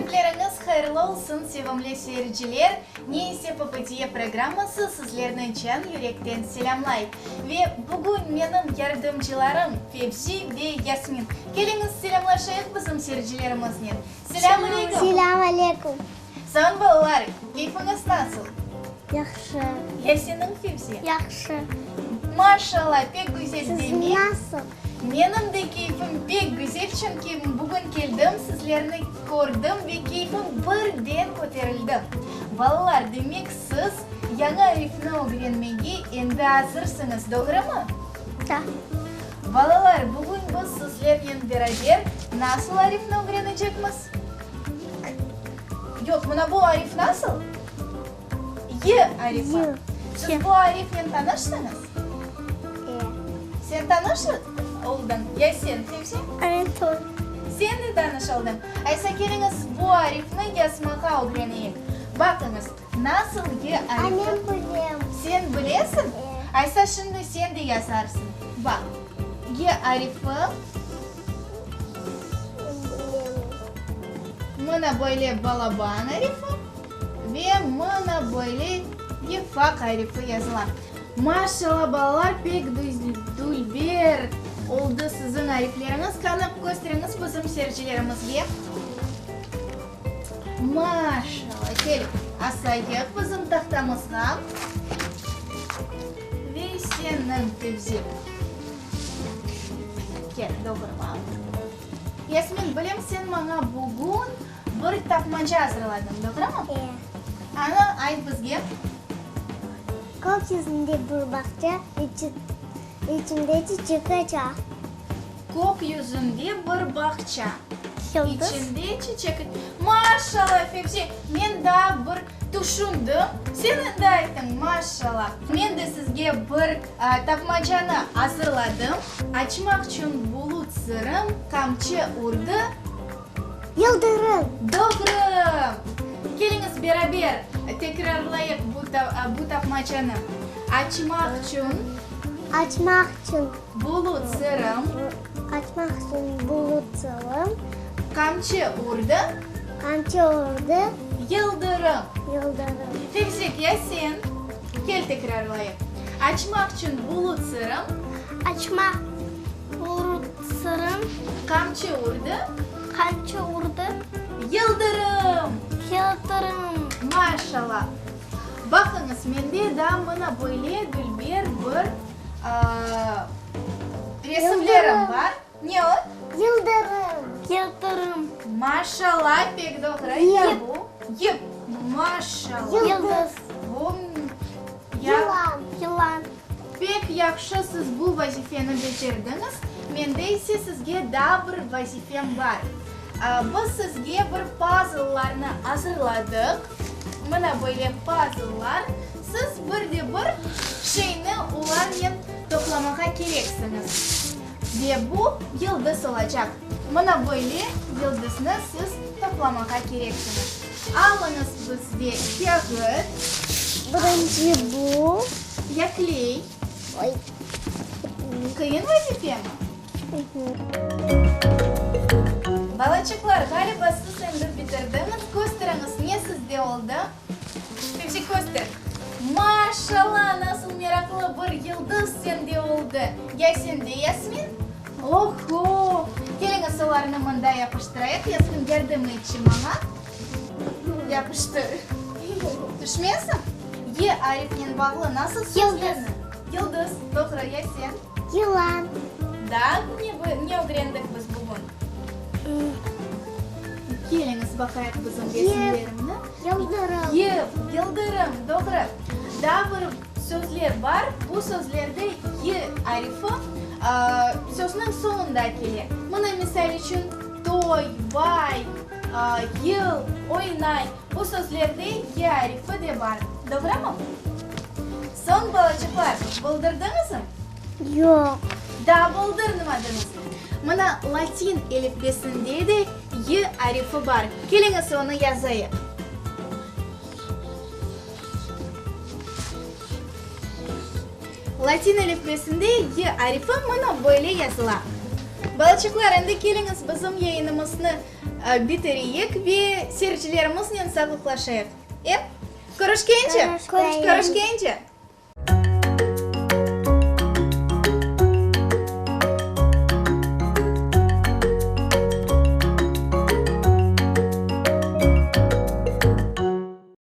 Künleriñiz hayırlı olsun, sevimli seyirciler! Ne ise PPTE programması sizlerni can yürekten selâmlay. Ve bugün menim yardımcılarım Fevzi ve Yasmin. Keliñiz selâmlaşayıq bizim seyircilerimiznen. Selâm aleyküm! Selâm aleyküm! Soñ balalar, keyfiñiz nasıl? Yahşı. Ya seniñ, Fevzi? Yahşı. Maşallah, pek güzel, Siziñ demek. nasıl? Menim de keyfim pek güzel, çünki bugün keldim, sizlerni kördim ve keyfim birden köterildi. Balalar, demek siz yañı arifni ögrenmege endi azırsıñız, doğrumı? Da. Balalar, bugün biz sizlernen beraber nasıl arifni ögrenecekmiz? Yoq, mına bu arif nasıl? Y arifi. Y. Siz bu arifnen tanışsıñız? E. Sen tanış oldıñ? Ya sen, Fevzi? Men tanış. Sen de tanış oldıñ. Aysa keliñiz bu arifni yazmağa ögreneyik. Baqıñız, nasıl Y arifi. A men bilem. Sen bilesiñ? E. Aysa şimdi sen de yazarsıñ. Baq, Y arifi. Mına böyle balaban arifi ve mına böyle yufaq arifi yazıla. Maşallah, balalar, pek dülber oldı siziñ arifleriñiz. Qani, kösteriñiz bizim seyircilerimizge. Maşallah, kel, asayıq bizim tahtamızğa. Ve seniñ, Fevzi. Kel, doğrula. Yasmin, bilem, sen maña bugün bir tapmaca azırladıñ, doğrumı? E. Anı, ayt bizge. Kök yüzünde bir bağça, içinde çiçek aça. Kök yüzünde bir bağça, Yıldız. içinde çiçek. Maşallah, Fevzi, men daa bir tüşündim, sen endi ayttıñ, maşallah. Men de sizge bir Tapmacanı azırladım. Açmaq çün bulut sırım, qamçı urdı. Yıldırım! Doğru! Keliñiz beraber tekrarlayıq bu tapmacanı. Açmaq çün. Açmaq çün. Bulut sırım. Açmaq çün bulut sırım. Qamçı urdı. Qamçı urdı. Yıldırım. Yıldırım. Fevzik, ya sen? Kel tekrarlayıq. Açmaq içün bulut sırım. Açmaq bulut sırım. Qamçı urdı. Qamçı urdı. Yıldırım. Yıldırım. Maşallah. Baqıñız, mende daa mına böyle dülber bir resimlerim bar. Ne o? Yıldırım. Yıldırım. Maşallah, pek doğru. Yip. Ne bu? Yip. Maşallah. Yıldız. Bu, ya. Yılan. Yılan. Pek yahşı siz bu vazifeni becerdiñiz. Mende ise sizge daa bir vazifem bar. Biz sizge bir pazllarnı azırladıq. Mına böyle pazllar. Siz bir de bir şeyni olarnen toplamağa kereksiñiz. Ve bu yıldız olacaq. Mına böyle yıldıznı siz toplamağa kereksiñiz. Alıñız bizde kâğıt. Birinci bu. Ya kley. Oy. Qıyın vazifemi? Balaçıqlar, ğaliba siz endi bitirdiñiz. Kösteriñiz, ne sizde oldı? Fevzi, köster. Maşallah, nasıl meraqlı bir yıldız sende oldı. Ya sende, Yasmin? Oho! Keliñiz, olarnı mında yapıştırayıq. Yasmin, yardım etçi maña. Yapıştır. Tüşmesiñ? Y arifinen bağlı nasıl sözlerni? Yıldız. Yıldız, doğru. Ya sen? Yılan. Daa ne ögrendik biz bugün? Keliñiz, baqayıq bizim resimlerimni. Yıldırım. Yip, yıldırım, doğru. Daa bir sözler bar, bu sözlerde y arifi sözniñ soñunda kele. Mına, misal içün, toy, bay, yıl, oynay. Bu sözlerde y arifi de bar, doğrumı? Soñ, balaçıqlar, boldurdıñızmı? Yoq. Daa boldurmadıñız. Mına, latin elifbesinde de y arifi bar. Keliñiz, onı yazayıq. Latin elifbesinde y arifi mına böyle yazıla. Balaçıqlar, endi keliñiz bizim yayınımıznı. bitireyik ve seyircilerimiznen sağlıqlaşayıq. E? Körüşkence! Körüşkence! Körüşkence!